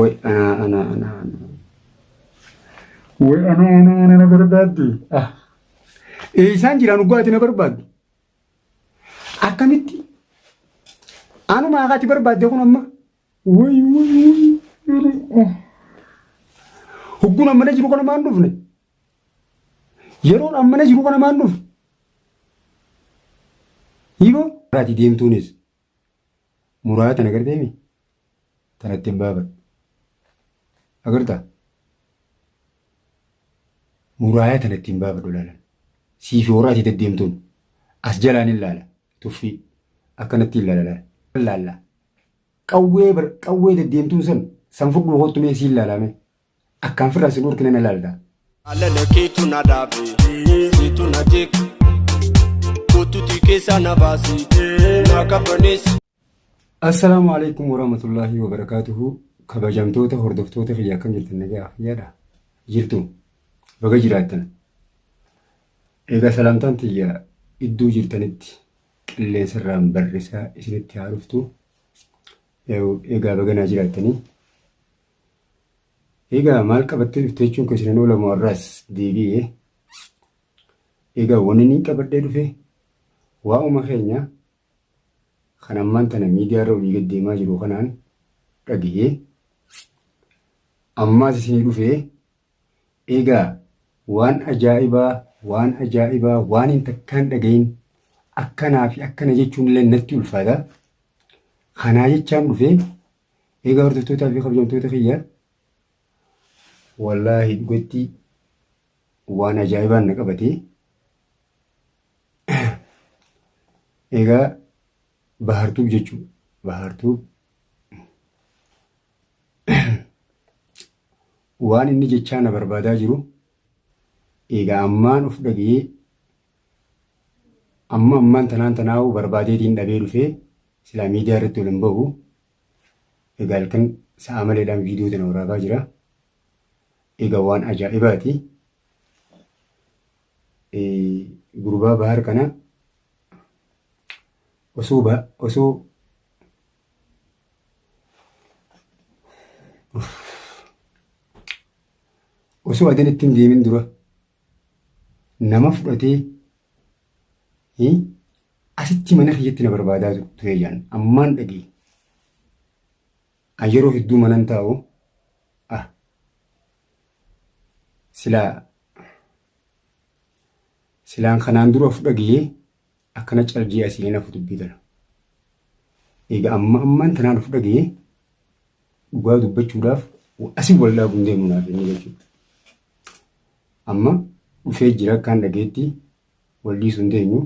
Way anaa anaa anaa anaa. Way anaa anaa anaa na barbaaddi. Ah. Eessaan jiraan dhugaa ati na barbaaddu? Akkamitti? Anuma ati barbaadde kun amma. Way way way. Hogguun ammana jiru kana maan dhufne? Yeroon ammana jiru kana maan dhufne? Hiiboo? Ati deemtuunis Muraaya tana agarteemi? Tanatti hin baafadhu. Agartaa? Muraaya tanatti hin baafadhu laalan. Siifi warra ati deddeemtuun as jalaan hin laala. Tuffii akkanatti hin laala laala. Laalla. Qawwee bar qawwee deddeemtuun san san fudhuu kottu mee siin laalame. Akkaan firraa si dhorkine na laalta. Alala keetu na dhaabe, siitu na jeeqe. Kottuutii keessaa na baasi, na qabbaneessi. Assalaamu alaikum warahmatullaahi wabarakaatuhu. Kabajamtoota hordoftoota kiyya, akkam jirtan? Nagaa fayyaadha jirtu? Baga jiraattan. Egaa salaamtaan tiyya iddoo jirtanitti qilleensa irraan barrisaa isinitti haa dhuftu. Egaa baga naa jiraattanii. Egaa maal qabattee dhufte jechuun keessan hin oolamu, har'aas deebi'ee. Egaa wanni inni qabadhee dhufe waa'uma keenya kan ammaan tana miidiyaa irra olii gad deemaa jiru kanaan dhagahee ammaas isinii dhufee. Egaa waan ajaa'ibaa, waan ajaa'ibaa, waan hin takkaan dhagahin, akkanaa fi akkana jechuun illee natti ulfaata. Kanaa jechaan dhufee. Egaa hordoftootaa fi kabajamtoota kiyya, wallaahi dhugatti waan ajaa'ibaan na qabate. Egaa Bahartuub jechuudha. Bahartuub waan inni jechaa na barbaadaa jiru, egaa ammaan of dhaga'ee, amma ammaan tanaan tanaa'uu barbaadeetiin dhabee dhufee, silaa miidiyaa irratti ol hin bahu. Egaa halkan sa'a maleedhaan viidiyoo tana waraabaa jira. Egaa waan ajaa'ibaati. Gurbaa Bahar kana osoo osoo osoo adan ittiin deemin dura nama fudhatee asitti mana kiyyatti na barbaadaa ture jedhan ammaan dhagee. An yeroo hedduu manan taa'u. Ah, silaa silaan kanaan dura of dhagee akkana caljee asii hin hafu dubbii tana. Egaa amma ammaan tanaan of dhagee, dhugaa dubbachuudhaaf asii wal dhaabuun deemu naaf inni jechuudha. Amma dhufee jira, akkaan dhageetti wal dhiisuu hin teenyu.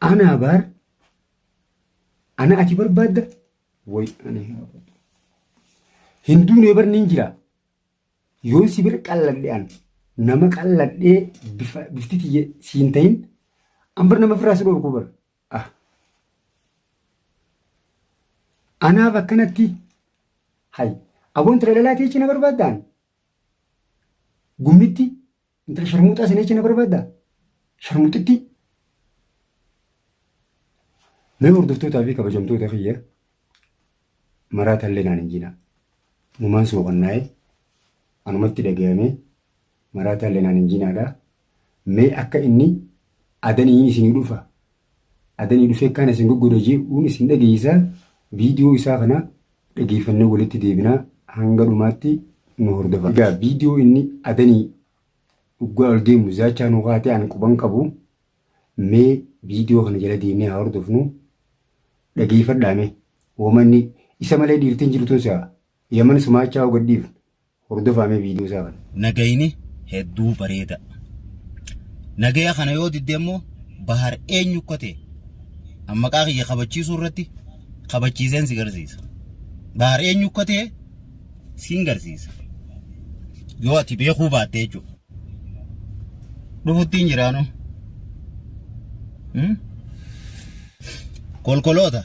Anaa baar ana ati barbaadda way ani hin duunee bar niin jira. Yoon si bira qalladhe, an nama qalladhee bifa bifti tiyya siin ta'in, an bar nama firraa si dhorkuu bar. Ah. Anaaf akkanatti hay aboon intala dhalaa teechi na barbaaddaan gummitti intala sharmuuxaa sin jecha na barbaaddaa sharmuuxitti. Mee hordoftootaa fi kabajamtoota kiyya, maraa tallee naan hin jina. Numaan sooqannaa'ee anumatti dhagayamee maraa tallee naan hin jinaadha. Mee akka inni adaniin isinii dhufa. Adanii dhufee akkaan isin goggoda je'uun isin dhageessa. Viidiyoo isaa kana dhageeffannee walitti deebinaa, hanga dhumaatti nu hordofa. Egaa viidiyoo inni adanii dhugaa ol deemu zaachaa nu kaatee an quban qabu, mee viidiyoo kana jala deemnee haa hordofnu. Dhageeffadhaa mee. Woomanni isa malee dhiirtiin jirtuun si'a. Yaman sumaachaa ogadhiif hordofaa mee viidiyoo isaa kana. Nagayni hedduu bareeda. Nagaya kana yoo didde immoo Bahar eenyu akka ta'e an maqaa kiyya kabachiisuu irratti kabachiiseen si garsiisa. Bahar eenyu akka ta'e siin garsiisa. Yoo ati beekuu baatte jechuudha. Dhufutti hin jiraanu. Kolkoloota.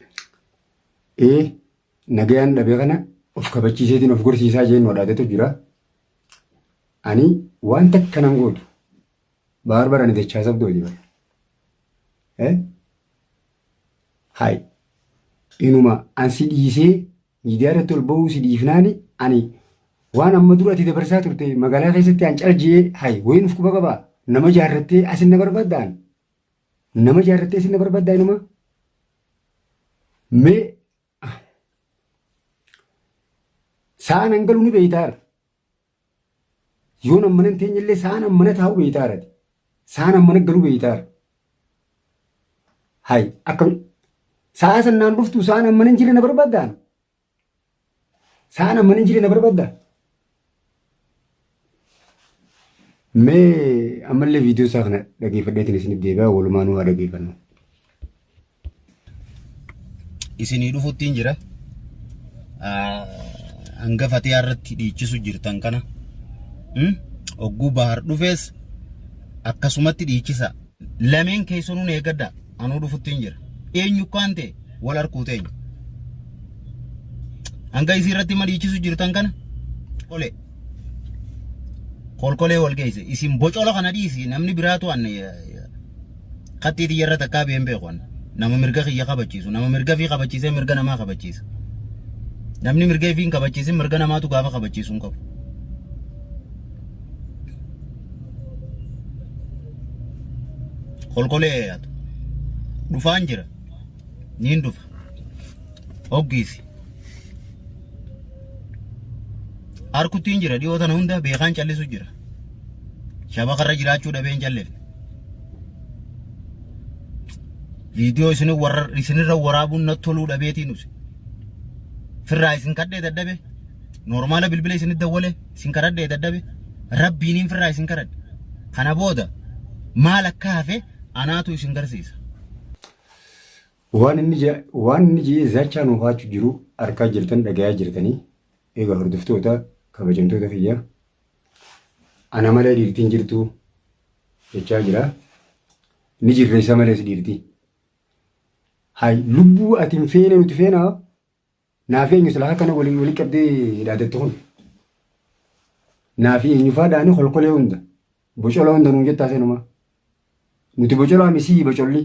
Ee, nagayaan dhabe kana of kabachiiseetiin of gorsiisaa jeen wadhaatetu jira. Ani waan takka nan gootu. Baar barani dachaa sabdooti bara. Eh? Hai. Inuma an si dhiisee Miidiyaa irratti ol ba'uu si dhiifnaani ani waan amma dura ati dabarsaa turte magaalaa keessatti an cal ji'ee hay wayiin uf quba qabaa nama jaarrattee asin na barbaaddaan nama jaarrattee asin na barbaaddaa inuma mee sa'aan an galu ni beeytaara. Yoon ammana hin teenyellee sa'aan ammana taa'u beeytaarati. Sa'aan ammana galu beeytaara. Hay akkam sa'a san naan dhuftu sa'aan ammana hin jirre na barbaaddaan. Sa'aan ammana hin jirre na barbaaddaa. Mee ammallee viidiyoo isaa kana dhageeffadheetiin isiniif deebi'a walumaanuu haa dhageeffannu. Isinii dhufuttiin jira. Hanga fatiyaa irratti dhiichisu jirtan kana. Ogguu bahar dhufees akkasumatti dhiichisa. Lameen keessanuu na eeggadha. Anuu dhufuttiin jira. Eenyu kaan ta'e wal arkuu teenya. Hanga isii irratti ma dhiichisu jirtan kana. Ole. Kolkolee wal geesse. Isin bocola kana dhiisi namni biraatu an Kattii tiyya irra takkaa been beeku an. Nama mirga kiyya kabachiisu. Nama mirga fi kabachiisee mirga namaa kabachiisa. Namni mirga ifii hin kabachiisin mirga namaatu gaafa kabachiisu hin qabu. Kolkolee yaatu. Dhufaan jira. Niin dhufa. Hoggiisi. Arkuttiin jira dhiyoo tana hunda beekaan callisu jira. Shabakarra jiraachuu dhabee hin callifne. Viidiyoo isin warra isinirra waraabuun natti toluu dhabeetiin use. Firraa isin kadhee dadhabe. Noormaala bilbila isinit dawwale isin kadhadhee dadhabe. Rabbiiniin firraa isin kadhadhe. Kana booda maal akka hafe anaatu isin garsiisa. Waan inni waan inni je'ee zaachaa nuuf haachu jiru arkaa jirtan dhagayaa jirtanii egaa hordoftoota kabajamtoota kiyya ana malee dhiirtiin jirtu jechaa jira. Ni jirra isa malees dhiirti. Hay lubbuu ati hin feene nuti feenaa naaf eenyu silaa akkana walii walii qabdee dhaadattu kun. Naaf eenyu faa dhaanii kolkolee hunda bocola hunda nuun jettaa seenuma. Nuti bocolaa misii bocolli.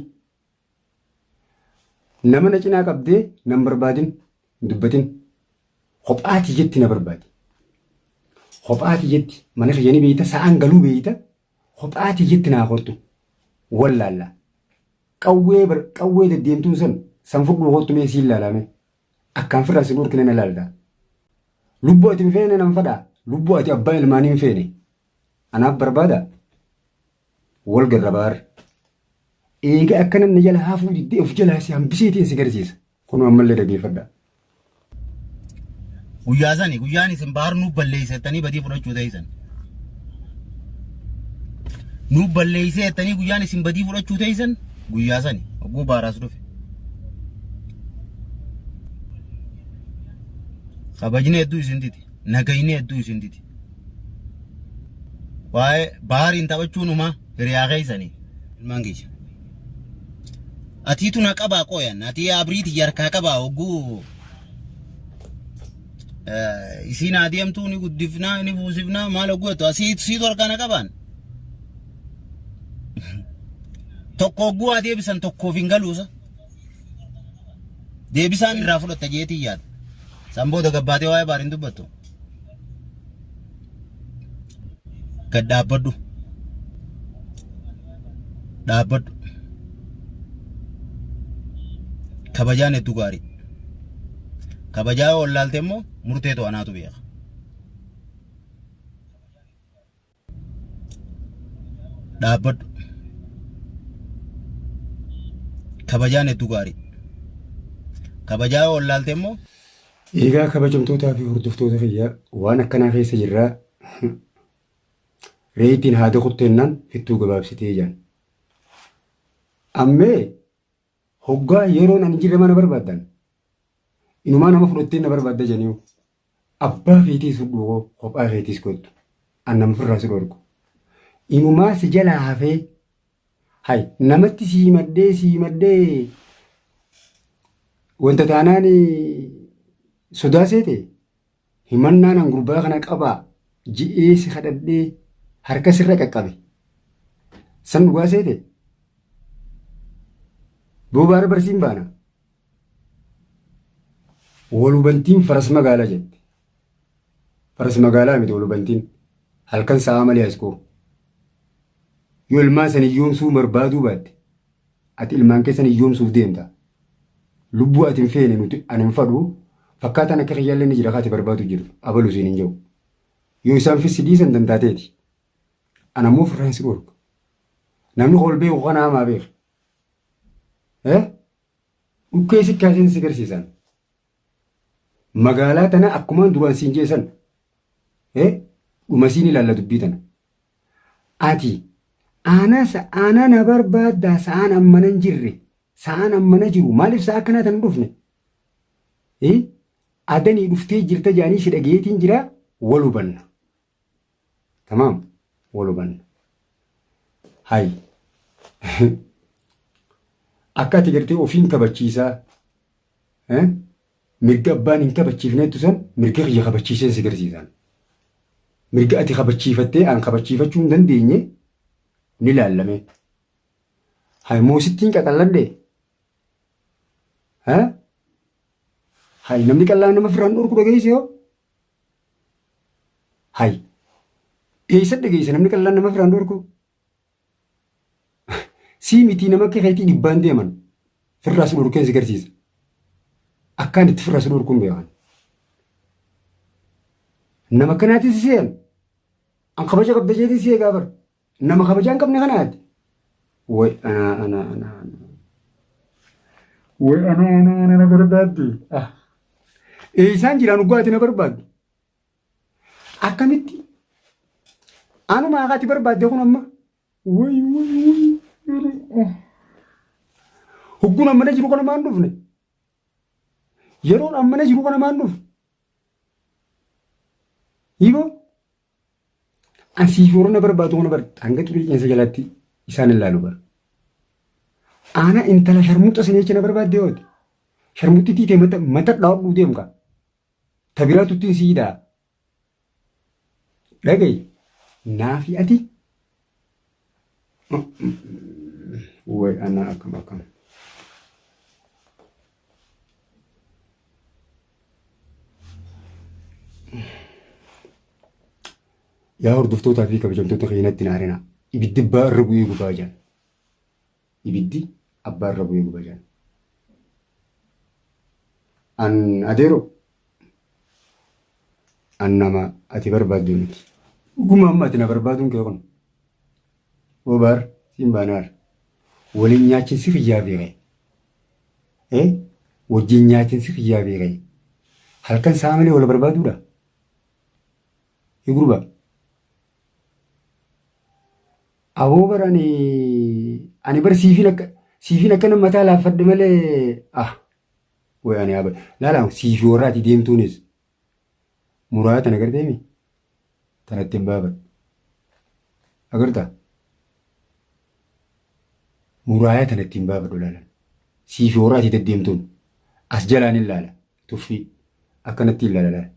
Nama na cinaa qabdee nan barbaadin hin dubbatin. Kophaatii jetti na barbaadi. Kophaatii jetti mana kiyya ni beeyta sa'aan galuu beeyta kophaatii jetti naa kottu. Wallaalla. Qawwee bar qawwee deddeemtuun san san fudhuu kottu mee siin laalame. Akkaan firraa si dhorkine na laalta. Lubbuu ati hin feene nan fadhaa. Lubbuu ati abbaa ilmaanii hin feene. Anaaf barbaada. Wal garra baar. Eega akkana na jala hafuu diddee of jalaa si hambiseetiin si garsiisa. Kunoo ammallee dhageeffadhaa. Guyyaa sani guyyaan isin bahar nuuf balleessettanii badii fudhachuu teessan. Nuuf balleessettanii guyyaan isin badii fudhachuu teessan guyyaa sani hogguu baaraas dhufe. Kabajni hedduu isin didi. Nagayni hedduu isin didi. Waa'ee baariin taphachuun umaa hiriyaa keessanii. Ilmaan kiyya. Atiitu na qabaa qoyan. Atii abrii tiyya harkaa qabaa hogguu isiin haa deemtuu ni guddifnaa ni fuusifnaa maal hogguu jettu asii siitu harkaa na qabaan. Tokko hogguu haa deebisan tokkoof hin galuusa. Deebisaan irraa fudhatta jeetii yaada. San booda gabbaatee waa'ee baar hin dubbattu. Gad dhaabbadhu. Dhaabbadhu. Kabajaan hedduu gaarii. Kabajaa yoo wallaalte immoo murteetu anaatu beeka. Dhaabbadhu. Kabajaan hedduu gaarii. Kabajaa yoo wallaalte immoo Egaa kabajamtootaa fi hordoftoota kiyya waan akkanaa keessa jirraa reeytiin haada kutteennaan fittuu gabaabsitee jaan. Ammee hoggaa yeroon ani jirre mana barbaaddan inumaa nama fudhattee na barbaadda janiu Abbaa keetiis fudhu koo kophaa keetiis kottu. An nama ofirraa si dhorku. Inumaa si jalaa hafee hay namatti si himadhee si himadhee wanta taanaan sodaa seete himannaan an gurbaa kana qabaa ji'ee si kadhadhee harka sirra qaqqabe. San dhugaa seete boobaara barsiin baana. Walubantiin faras magaalaa jette. Faras magaalaa miti walubantiin. Halkan sa'aa malee as koo. Yoo ilmaan san hiyyoomsuu barbaaduu baatte ati ilmaan keessan hiyyoomsuuf deemta. Lubbuu ati hin feene nuti ani hin fadhu fakkaataan akka kiyyaallee ni jira kaati barbaadu jiru abalu siin hin jiru. Yoo isaan fissi dhiisan tantaateeti. Ana immoo ofirraa hin si dhorka. Namni ol beeku kana hamaa beeka. Eh? Dhukkee si kaaseen si garsiisan. Magaalaa tana akkumaan duraan siin jeesan. Eh? Dhuma siin ilaalla dubbii tana. Ati aanaa aanaa na barbaaddaa sa'aan ammana hin jirre sa'aan ammana jiru maaliif sa'a akkanaa tan dhufne? Eh? Adanii dhuftee jirta jaanii si dhageetiin jira wal hubanna. Tamaam wal hubanna. Hay. Akka ati gartee ofiin kabachiisaa mirga abbaan hin kabachiifneettu san mirga kiyya kabachiiseen si garsiisan. Mirga ati kabachiifattee an kabachiifachuu hin dandeenye ni laallame. Hay moosittiin qaqalladhe. Hay namni qallaan nama firaan dhorku dhageesse yoo. Hay. Eessa dhageesse namni qallaan nama firaan dhorku? Sii mitii nama akka keetii dhibbaan deeman firraa si dhorkeen si garsiisa. Akkaan itti firraa si dhorkuun beekan. Nama akkanaatiin si seeyan. An kabaja qabda jeetiin si eegaa bara. Nama kabajaa hin qabne kanaati. Way anaa anaa anaa anaa. Way anaa anaa anaa na barbaaddi. Ah. Eessaan jiraan dhugaa ati na barbaaddu. Akkamitti? Anuma ati barbaadde kun amma. Way way way. Hogguun ammana jiru kana maan dhufne? Yeroon ammana jiru kana maan dhufne? Hiiboo? An siif yeroo na barbaadu kana bar hanga xurii qeensa jalaatti isaan hin laalu bar. Ana intala sharmuxa sin jecha na barbaadde yooti. Sharmuxxi tiitee mata mata dhawadhuu deem kaa. Ta biraa tuttiin sii hidhaa. Dhagayi naafi ati. Way ana akkam akkam. Yaa hordoftootaa fi kabajamtoota keenyatti hin aarinaa. Ibiddi abbaa irra bu'ee gubaa jaan. Ibiddi abbaa irra bu'ee gubaa jaan. An adeeroo an nama ati barbaaddu miti. Dhuguma amma ati na barbaaduun kee kun. Obaar siin baanaar. Waliin nyaachinsi kiyyaa beekee. Eh? Wajjin nyaatinsi kiyyaa beekee. Halkan sa'a malee wal barbaaduudha. Gurba. Aboo bar ani ani bar siifin akka siifin akka nama mataa laaffadhe malee ah way ani aba laala siifi warra ati deemtuunis muraa tana garteemi tanatti hin baafadhu agartaa muraaya tanatti hin baafadhu laalan siifi warra ati deddeemtuun as jalaan hin laala tuffii akkanatti hin laala laala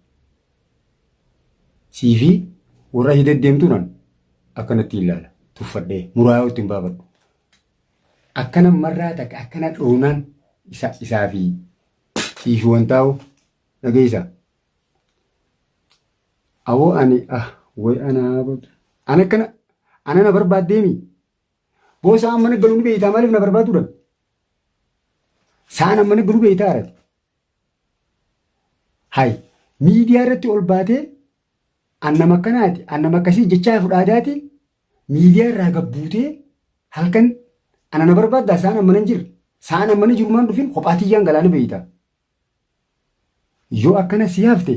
siifi warra ati deddeemtuun an akkanatti hin laala tuffadhee muraaya itti hin baafadhu akkana marraa takka akkana dhoonaan isa isaa fi siifi wantaa'u dhageessa. Awoo ani ah way anaa batu. Ana akkana ana na barbaaddeemi. Boo sa'aan mana galuu ni beektaa maaliif na barbaaduu dhabde? Sa'aan mana galuu beektaa arati. Hay miidiyaa irratti ol baatee an nama akkanaati an nama akkasii jechaa fudhaataati miidiyaa irraa gabbuutee halkan ana na barbaaddaa sa'aan amma nan jirre sa'aan amma na jiru maan dhufin kophaa tiyyaan galaana beektaa. Yoo akkana si hafte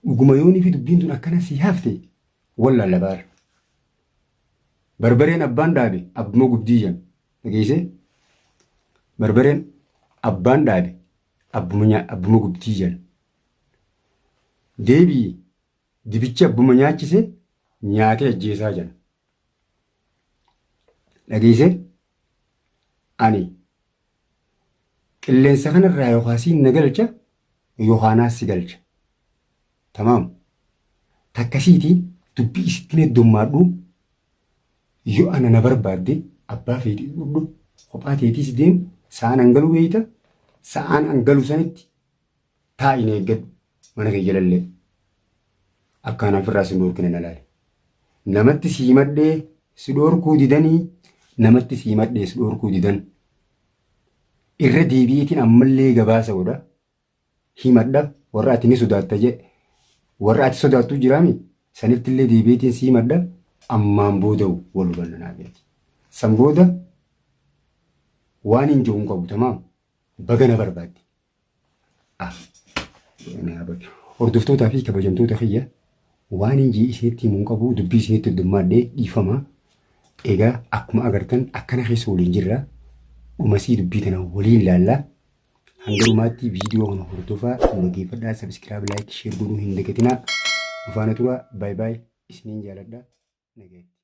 dhuguma yoonii fi dubbiin tun akkana si hafte wallalla baar. Barbareen abbaan dhaabe abbuma gubdii jedhan dhageessee barbareen abbaan dhaabe abbuma abbuma gubdii jedhan. Deebii dibichi abbuma nyaachise nyaatee ajjeesaa jedhan. Dhageessee ani Qilleensa kanarraa yookaan siin na galcha yookaan naas si galcha. Tamaam. Takkasiiti dubbii isittiin heddummaadhu yoo ana na barbaadde abbaa feetii dhudhu kophaa teetiis deem sa'aan an galu beeyta sa'aan an galu sanitti Taa'i na eeggadhu mana kee jalallee. Akka anaaf irraa si dhoorkine na laali. Namatti si himadhee si dhoorkuu didanii namatti si himadhee si dhoorkuu didan. Irra deebi'eetiin ammallee gabaasa godha. Himadha warra ati ni sodaatta jedhe. Warra ati sodaattu jiraami sanitti illee deebi'eetiin si himadha ammaan booda wal hubanna naa beeki. San booda waan hin jiru hin qabu tamaam baga na barbaadde. Ah, Hordoftootaa fi kabajamtoota kiyya waan hin jee isinitti himuu hin qabu dubbii isinitti heddummaadhee dhiifama. Egaa akkuma agartan akkana keessa waliin jirra. Dhumasii dubbii tana waliin laalla. Hanga dhumaatti viidiyoo kana hordofaa nu dhaggeeffadhaa subscribe like share godhuu hin dagatinaa. Nu faana tura baay baay isiniin jaaladha. Nagaatti.